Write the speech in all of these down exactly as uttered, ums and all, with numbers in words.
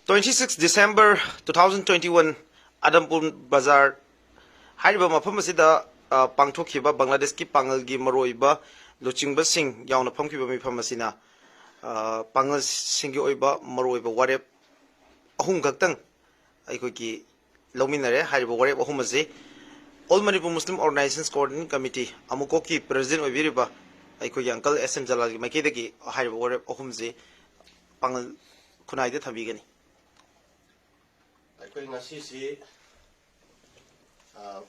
Twenty six December two thousand twenty one, ꯑꯗꯝꯄꯨꯔ ꯕꯖꯥꯔ ꯍꯥꯏꯔꯤꯕ ꯃꯐꯝ ꯑꯁꯤꯗ, ꯑ, ꯄꯥꯡꯊꯣꯛꯈꯤꯕ ꯕꯪꯒ꯭ꯂꯥꯗꯦꯁꯀꯤ ꯄꯥꯡꯒꯜꯒꯤ ꯃꯔꯨꯑꯣꯏꯕ ꯂꯨꯆꯤꯡꯕꯁꯤꯡ ꯌꯥꯎꯅ ꯐꯝꯈꯤꯕ ꯃꯤꯐꯝ ꯑꯁꯤꯅ, ꯑ, ꯄꯥꯡꯒꯜꯁꯤꯡꯒꯤ ꯑꯣꯏꯕ ꯃꯔꯨꯑꯣꯏꯕ ꯋꯥꯔꯦꯞ ꯑꯍꯨꯝ ꯈꯛꯇꯪ ꯑꯩꯈꯣꯏꯒꯤ ꯂꯧꯃꯤꯟꯅꯔꯦ꯫ ꯍꯥꯏꯔꯤꯕ ꯋꯥꯔꯦꯞ ꯑꯍꯨꯝ ꯑꯁꯤ All Manipur Muslim Organizations Coordinating Committee, ꯑꯃꯨꯀꯣꯛꯀꯤ president ꯑꯣꯏꯕꯤꯔꯤꯕ ꯑꯩꯈꯣꯏꯒꯤ uncle S M ꯖꯂꯥꯜꯒꯤ ꯃꯥꯏꯀꯩꯗꯒꯤ ꯍꯥꯏꯔꯤꯕ ꯋꯥꯔꯦꯞ ꯑꯍꯨꯝꯁꯤ ꯄꯥꯡꯒꯜ ꯈꯨꯟꯅꯥꯏꯗ ꯊꯝꯕꯤꯒꯅꯤ꯫ ꯑꯩꯈꯣꯏ ꯉꯁꯤꯁꯤ, ꯑ,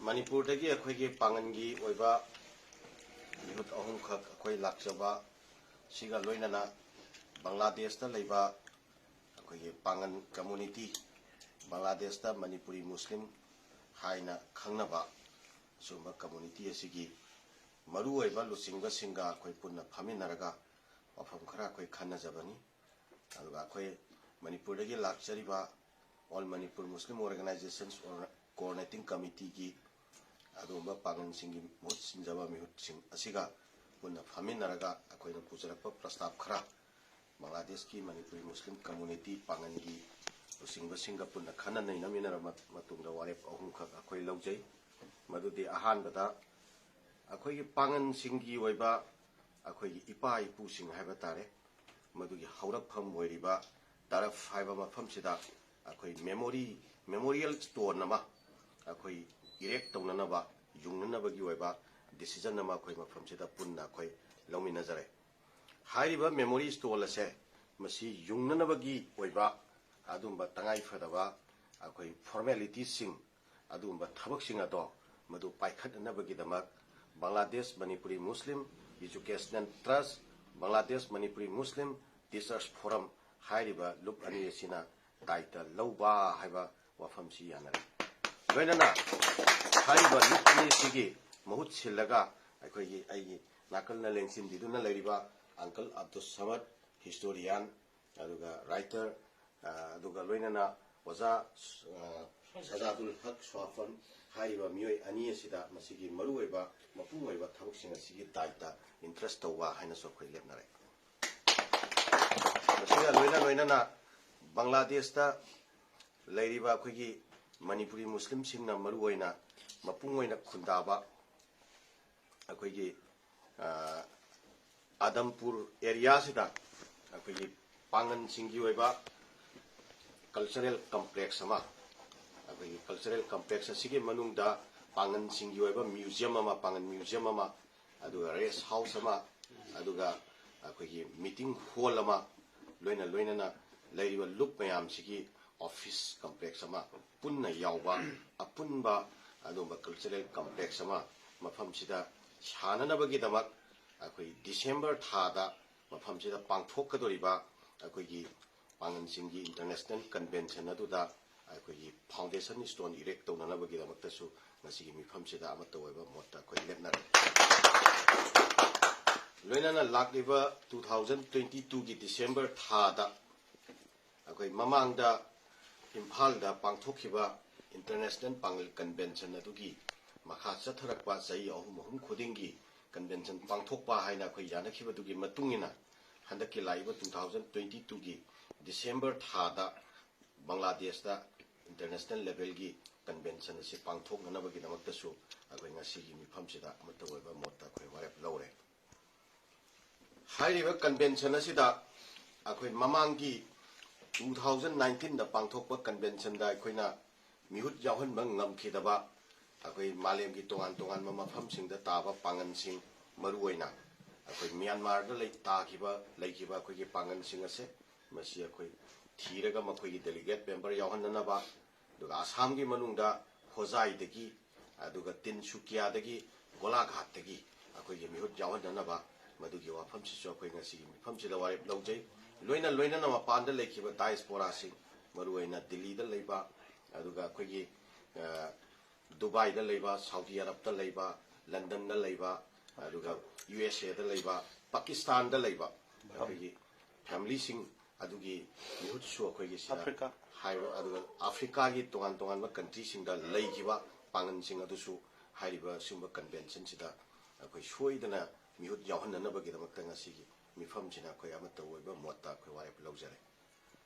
ꯃꯅꯤꯄꯨꯔꯗꯒꯤ ꯑꯩꯈꯣꯏꯒꯤ ꯄꯥꯡꯒꯜꯒꯤ ꯑꯣꯏꯕ ꯃꯤꯍꯨꯠ ꯑꯍꯨꯝꯈꯛ ꯑꯩꯈꯣꯏ ꯂꯥꯛꯆꯕ ꯁꯤꯒ ꯂꯣꯏꯅꯅ ꯕꯪꯒ꯭ꯂꯥꯗꯦꯁꯇ ꯂꯩꯕ ꯑꯩꯈꯣꯏꯒꯤ ꯄꯥꯡꯒꯜ community, ꯕꯪꯒ꯭ꯂꯥꯗꯦꯁꯇ ꯃꯅꯤꯄꯨꯔꯤ ꯃꯨꯁꯂꯤꯝ ꯍꯥꯏꯅ ꯈꯪꯅꯕ ꯁꯨꯝꯕ community ꯑꯁꯤꯒꯤ ꯃꯔꯨꯑꯣꯏꯕ ꯂꯨꯆꯤꯡꯕꯁꯤꯡꯒ ꯑꯩꯈꯣꯏ ꯄꯨꯟꯅ ꯐꯝꯃꯤꯟꯅꯔꯒ ꯋꯥꯐꯝ ꯈꯔ ꯑꯩꯈꯣꯏ ꯈꯟꯅꯖꯕꯅꯤ꯫ ꯑꯗꯨꯒ ꯑꯩꯈꯣꯏ ꯃꯅꯤꯄꯨꯔꯗꯒꯤ ꯂꯥꯛꯆꯔꯤꯕ All Manipur Muslim Organizations Coordinating Committeeꯒꯤ ꯑꯗꯨꯒꯨꯝꯕ ꯄꯥꯡꯒꯜꯁꯤꯡꯒꯤ ꯃꯍꯨꯠ ꯁꯤꯟꯖꯕ ꯃꯤꯍꯨꯠꯁꯤꯡ ꯑꯁꯤꯒ ꯄꯨꯟꯅ ꯐꯝꯃꯤꯟꯅꯔꯒ ꯑꯩꯈꯣꯏꯅ ꯄꯨꯖꯔꯛꯄ ꯄ꯭ꯔꯁꯇꯥꯞ ꯈꯔ ꯕꯪꯒ꯭ꯂꯥꯗꯦꯁꯀꯤ ꯃꯅꯤꯄꯨꯔꯤ ꯃꯨꯁꯂꯤꯝ community ꯄꯥꯡꯒꯜꯒꯤ ꯂꯨꯆꯤꯡꯕꯁꯤꯡꯒ ꯄꯨꯟꯅ ꯈꯟꯅ ꯅꯩꯅꯃꯤꯟꯅꯔꯕ ꯃꯇꯨꯡꯗ ꯋꯥꯔꯦꯞ ꯑꯍꯨꯝꯈꯛ ꯑꯩꯈꯣꯏ ꯂꯧꯖꯩ꯫ ꯃꯗꯨꯗꯤ ꯑꯍꯥꯟꯕꯗ ꯑꯩꯈꯣꯏꯒꯤ ꯄꯥꯡꯒꯜꯁꯤꯡꯒꯤ ꯑꯣꯏꯕ ꯑꯩꯈꯣꯏꯒꯤ ꯏꯄꯥ ꯏꯄꯨꯁꯤꯡ ꯍꯥꯏꯕ ꯇꯥꯔꯦ, ꯃꯗꯨꯒꯤ ꯍꯧꯔꯛꯐꯝ ꯑꯣꯏꯔꯤꯕ ꯇꯔꯐ ꯍꯥꯏꯕ ꯃꯐꯝꯁꯤꯗ ꯑꯩꯈꯣꯏ memory, memorial stone ꯑꯃ ꯑꯩꯈꯣꯏ erect ꯇꯧꯅꯅꯕ, ꯌꯨꯡꯅꯅꯕꯒꯤ ꯑꯣꯏꯕ decision ꯑꯃ ꯑꯩꯈꯣꯏ ꯃꯐꯝꯁꯤꯗ ꯄꯨꯟꯅ ꯑꯩꯈꯣꯏ ꯂꯧꯃꯤꯟꯅꯖꯔꯦ꯫ ꯍꯥꯏꯔꯤꯕ memory stone ꯑꯁꯦ ꯃꯁꯤ ꯌꯨꯡꯅꯅꯕꯒꯤ ꯑꯣꯏꯕ ꯑꯗꯨꯝꯕ ꯇꯉꯥꯏ ꯐꯗꯕ ꯑꯩꯈꯣꯏ formalityꯁꯤꯡ, ꯑꯗꯨꯒꯨꯝꯕ ꯊꯕꯛꯁꯤꯡ ꯑꯗꯣ ꯃꯗꯨ ꯄꯥꯏꯈꯠꯅꯅꯕꯒꯤꯗꯃꯛ Bangladesh Manipuri Muslim Educational Trust, Bangladesh Manipuri Muslim Teachers Forum ꯍꯥꯏꯔꯤꯕ ꯂꯨꯞ ꯑꯅꯤ ꯑꯁꯤꯅ ꯗꯥꯏꯇ ꯂꯧꯕ ꯍꯥꯏꯕ ꯋꯥꯐꯝꯁꯤ ꯌꯥꯅꯔꯦ꯫ ꯂꯣꯏꯅꯅ ꯍꯥꯏꯔꯤꯕ ꯂꯨꯞ ꯑꯅꯤꯁꯤꯒꯤ ꯃꯍꯨꯠ ꯁꯤꯜꯂꯒ ꯑꯩꯈꯣꯏꯒꯤ, ꯑꯩꯒꯤ ꯅꯥꯀꯜꯅ ꯂꯦꯡꯁꯤꯟꯕꯤꯗꯨꯅ ꯂꯩꯔꯤꯕ uncle Abdul Samad, historian, ꯑꯗꯨꯒ writer, ꯑ, ꯑꯗꯨꯒ ꯂꯣꯏꯅꯅ ꯑꯣꯖꯥ, ꯑ, ꯁꯖꯥꯗꯨꯜ ꯍꯛ ꯁ꯭ꯋꯥꯐꯟ ꯍꯥꯏꯔꯤꯕ ꯃꯤꯑꯣꯏ ꯑꯅꯤ ꯑꯁꯤꯗ ꯃꯁꯤꯒꯤ ꯃꯔꯨꯑꯣꯏꯕ, ꯃꯄꯨꯡ ꯑꯣꯏꯕ ꯊꯕꯛꯁꯤꯡ ꯑꯁꯤꯒꯤ ꯗꯥꯏꯇ entrust ꯇꯧꯕ ꯍꯥꯏꯅꯁꯨ ꯑꯩꯈꯣꯏ ꯂꯦꯞꯅꯔꯦ꯫ ꯃꯁꯤꯒ ꯂꯣꯏꯅ ꯂꯣꯏꯅꯅ ꯕꯪꯒ꯭ꯂꯥꯗꯦꯁꯇ ꯂꯩꯔꯤꯕ ꯑꯩꯈꯣꯏꯒꯤ ꯃꯅꯤꯄꯨꯔꯤ ꯃꯨꯁꯂꯤꯝꯁꯤꯡꯅ ꯃꯔꯨꯑꯣꯏꯅ ꯃꯄꯨꯡ ꯑꯣꯏꯅ ꯈꯨꯟꯗꯥꯕ ꯑꯩꯈꯣꯏꯒꯤ ꯑꯗꯝꯄꯨꯔ ꯑꯦꯔꯤꯌꯥꯁꯤꯗ ꯑꯩꯈꯣꯏꯒꯤ ꯄꯥꯡꯒꯟꯁꯤꯡꯒꯤ ꯑꯣꯏꯕ ꯀꯜꯆꯔꯦꯜ ꯀꯝꯄ꯭ꯂꯦꯛꯁ ꯑꯃ, ꯑꯩꯈꯣꯏꯒꯤ ꯀꯜꯆꯔꯦꯜ ꯀꯝꯄ꯭ꯂꯦꯛꯁ ꯑꯁꯤꯒꯤ ꯃꯅꯨꯡꯗ ꯄꯥꯡꯒꯟꯁꯤꯡꯒꯤ ꯑꯣꯏꯕ ꯃ꯭ꯌꯨꯖꯤꯌꯝ ꯑꯃ, ꯄꯥꯡꯒꯟ ꯃ꯭ꯌꯨꯖꯤꯌꯝ ꯑꯃ, ꯑꯗꯨꯒ ꯔꯦꯁ ꯍꯥꯎꯁ ꯑꯃ, ꯑꯗꯨꯒ ꯑꯩꯈꯣꯏꯒꯤ ꯃꯤꯇꯤꯡ ꯍꯣꯜ ꯑꯃ, ꯂꯣꯏꯅ ꯂꯣꯏꯅꯅ ꯂꯩꯔꯤꯕ ꯂꯨꯞ ꯃꯌꯥꯝꯁꯤꯒꯤ ꯑꯣꯐꯤꯁ ꯀꯝꯄ꯭ꯂꯦꯛꯁ ꯑꯃ ꯄꯨꯟꯅ ꯌꯥꯎꯕ ꯑꯄꯨꯟꯕ ꯑꯗꯨꯒꯨꯝꯕ ꯀꯜꯆꯔꯦꯜ ꯀꯝꯄ꯭ꯂꯦꯛꯁ ꯑꯃ ꯃꯐꯝꯁꯤꯗ ꯁꯥꯅꯅꯕꯒꯤꯗꯃꯛ ꯑꯩꯈꯣꯏ ꯗꯤꯁꯦꯝꯕꯔ ꯊꯥꯗ ꯃꯐꯝꯁꯤꯗ ꯄꯥꯡꯊꯣꯛꯀꯗꯧꯔꯤꯕ ꯑꯩꯈꯣꯏꯒꯤ ꯄꯥꯡꯒꯟꯁꯤꯡꯒꯤ ꯏꯟꯇꯔꯅꯦꯁꯅꯦꯜ ꯀꯟꯚꯦꯟꯁꯟ ꯑꯗꯨꯗ ꯑꯩꯈꯣꯏꯒꯤ ꯐꯥꯎꯟꯗꯦꯁꯟ ꯁ꯭ꯇꯣꯟ ꯏꯔꯦꯛ ꯇꯧꯅꯅꯕꯒꯤꯗꯃꯛꯇꯁꯨ ꯉꯁꯤꯒꯤ ꯃꯤꯐꯝꯁꯤꯗ ꯑꯃꯠꯇ ꯑꯣꯏꯕ ꯃꯣꯠꯇ ꯑꯩꯈꯣꯏ ꯂꯦꯞꯅꯔꯦ꯫ ꯂꯣꯏꯅꯅ ꯂꯥꯛꯂꯤꯕ ꯇꯨ ꯊꯥꯎꯖꯟ ꯇ꯭ꯋꯦꯟꯇꯤ ꯇꯨꯒꯤ ꯗꯤꯁꯦꯝꯕꯔ ꯊꯥꯗ ꯑꯩꯈꯣꯏ ꯃꯃꯥꯡꯗ ꯏꯝꯐꯥꯜꯗ ꯄꯥꯡꯊꯣꯛꯈꯤꯕ ꯏꯟꯇꯔꯅꯦꯁꯅꯦꯜ ꯄꯥꯡꯒꯜ ꯀꯟꯚꯦꯟꯁꯟ ꯑꯗꯨꯒꯤ ꯃꯈꯥ ꯆꯠꯊꯔꯛꯄ ꯆꯍꯤ ꯑꯍꯨꯝ ꯑꯍꯨꯝ ꯈꯨꯗꯤꯡꯒꯤ ꯀꯟꯚꯦꯟꯁꯟ ꯄꯥꯡꯊꯣꯛꯄ ꯍꯥꯏꯅ ꯑꯩꯈꯣꯏ ꯌꯥꯅꯈꯤꯕꯗꯨꯒꯤ ꯃꯇꯨꯡ ꯏꯟꯅ ꯍꯟꯗꯛꯀꯤ ꯂꯥꯛꯏꯕ ꯇꯨ ꯊꯥꯎꯖꯟ ꯇ꯭ꯋꯦꯟꯇꯤ ꯇꯨꯒꯤ ꯗꯤꯁꯦꯝꯕꯔ ꯊꯥꯗ ꯕꯪꯒ꯭ꯂꯥꯗꯦꯁꯇ ꯏꯟꯇꯔꯅꯦꯁꯅꯦꯜ ꯂꯦꯚꯦꯜꯒꯤ ꯀꯟꯚꯦꯟꯁꯟ ꯑꯁꯤ ꯄꯥꯡꯊꯣꯛꯅꯅꯕꯒꯤꯗꯃꯛꯇꯁꯨ ꯑꯩꯈꯣꯏ ꯉꯁꯤꯒꯤ ꯃꯤꯐꯝꯁꯤꯗ ꯑꯃꯠꯇ ꯑꯣꯏꯕ ꯃꯣꯠꯇ ꯑꯩꯈꯣꯏ ꯋꯥꯔꯦꯞ ꯂꯧꯔꯦ꯫ ꯍꯥꯏꯔꯤꯕ ꯀꯟꯚꯦꯟꯁꯟ ꯑꯁꯤꯗ ꯑꯩꯈꯣꯏ ꯃꯃꯥꯡꯒꯤ ꯇꯨ ꯊꯥꯎꯖꯟ ꯅꯥꯏꯟꯇꯤꯟꯗ ꯄꯥꯡꯊꯣꯛꯄ ꯀꯟꯚꯦꯟꯁꯟꯗ ꯑꯩꯈꯣꯏꯅ ꯃꯤꯍꯨꯠ ꯌꯥꯎꯍꯟꯕ ꯉꯝꯈꯤꯗꯕ ꯑꯩꯈꯣꯏ ꯃꯥꯂꯦꯝꯒꯤ ꯇꯣꯉꯥꯟ ꯇꯣꯉꯥꯟꯕ ꯃꯐꯝꯁꯤꯡꯗ ꯇꯥꯕ ꯄꯥꯡꯒꯟꯁꯤꯡ, ꯃꯔꯨꯑꯣꯏꯅ ꯑꯩꯈꯣꯏ ꯃ꯭ꯌꯥꯟꯃꯥꯔꯗ ꯂꯩ, ꯇꯥꯈꯤꯕ, ꯂꯩꯈꯤꯕ ꯑꯩꯈꯣꯏꯒꯤ ꯄꯥꯡꯒꯟꯁꯤꯡ ꯑꯁꯦ, ꯃꯁꯤ ꯑꯩꯈꯣꯏ ꯊꯤꯔꯒ ꯃꯈꯣꯏꯒꯤ ꯗꯦꯂꯤꯒꯦꯠ ꯃꯦꯝꯕꯔ ꯌꯥꯎꯍꯟꯅꯅꯕ, ꯑꯗꯨꯒ ꯑꯁꯥꯝꯒꯤ ꯃꯅꯨꯡꯗ ꯍꯣꯖꯥꯏꯗꯒꯤ, ꯑꯗꯨꯒ ꯇꯤꯟꯁꯨꯀꯤꯌꯥꯗꯒꯤ, ꯒꯣꯂꯥꯘꯥꯠꯇꯒꯤ ꯑꯩꯈꯣꯏꯒꯤ ꯃꯤꯍꯨꯠ ꯌꯥꯎꯍꯟꯅꯅꯕ ꯃꯗꯨꯒꯤ ꯋꯥꯐꯝꯁꯤꯁꯨ ꯑꯩꯈꯣꯏ ꯉꯁꯤꯒꯤ ꯃꯤꯐꯝꯁꯤꯗ ꯋꯥꯔꯦꯞ ꯂꯧꯖꯩ꯫ ꯂꯣꯏꯅ ꯂꯣꯏꯅꯅ ꯃꯄꯥꯟꯗ ꯂꯩꯈꯤꯕ ꯗꯥꯏꯁꯄꯣꯔꯥꯁꯤꯡ, ꯃꯔꯨꯑꯣꯏꯅ ꯗꯤꯜꯂꯤꯗ ꯂꯩꯕ, ꯑꯗꯨꯒ ꯑꯩꯈꯣꯏꯒꯤ, ꯑ, ꯗꯨꯕꯥꯏꯗ ꯂꯩꯕ, ꯁꯥꯎꯗꯤ ꯑꯔꯕꯇ ꯂꯩꯕ, ꯂꯟꯗꯟꯗ ꯂꯩꯕ, ꯑꯗꯨꯒ ꯌꯨ ꯑꯦꯁ ꯑꯦꯗ ꯂꯩꯕ, ꯄꯥꯀꯤꯁꯇꯥꯟꯗ ꯂꯩꯕ ꯑꯩꯈꯣꯏꯒꯤ ꯐꯦꯃꯤꯂꯤꯁꯤꯡ ꯑꯗꯨꯒꯤ ꯃꯤꯍꯨꯠꯁꯨ ꯑꯩꯈꯣꯏꯒꯤ ꯁꯤꯗ ꯑꯐ꯭ꯔꯤꯀꯥ꯫ ꯍꯥꯏꯕ, ꯑꯗꯨꯒ ꯑꯐ꯭ꯔꯤꯀꯥꯒꯤ ꯇꯣꯉꯥꯟ ꯇꯣꯉꯥꯟꯕ ꯀꯟꯇ꯭ꯔꯤꯁꯤꯡꯗ ꯂꯩꯈꯤꯕ ꯄꯥꯡꯒꯟꯁꯤꯡ ꯑꯗꯨꯁꯨ ꯍꯥꯏꯔꯤꯕ ꯁꯤꯒꯨꯝꯕ ꯀꯟꯚꯦꯟꯁꯟꯁꯤꯗ ꯑꯩꯈꯣꯏ ꯁꯣꯏꯗꯅ ꯃꯤꯍꯨꯠ ꯌꯥꯎꯍꯟꯅꯅꯕꯒꯤꯗꯃꯛꯇ ꯉꯁꯤꯒꯤ ꯃꯤꯐꯝꯁꯤꯅ ꯑꯩꯈꯣꯏ ꯑꯃꯠꯇ ꯑꯣꯏꯕ ꯃꯣꯠꯇ ꯑꯩꯈꯣꯏ ꯋꯥꯔꯦꯞ ꯂꯧꯖꯔꯦ꯫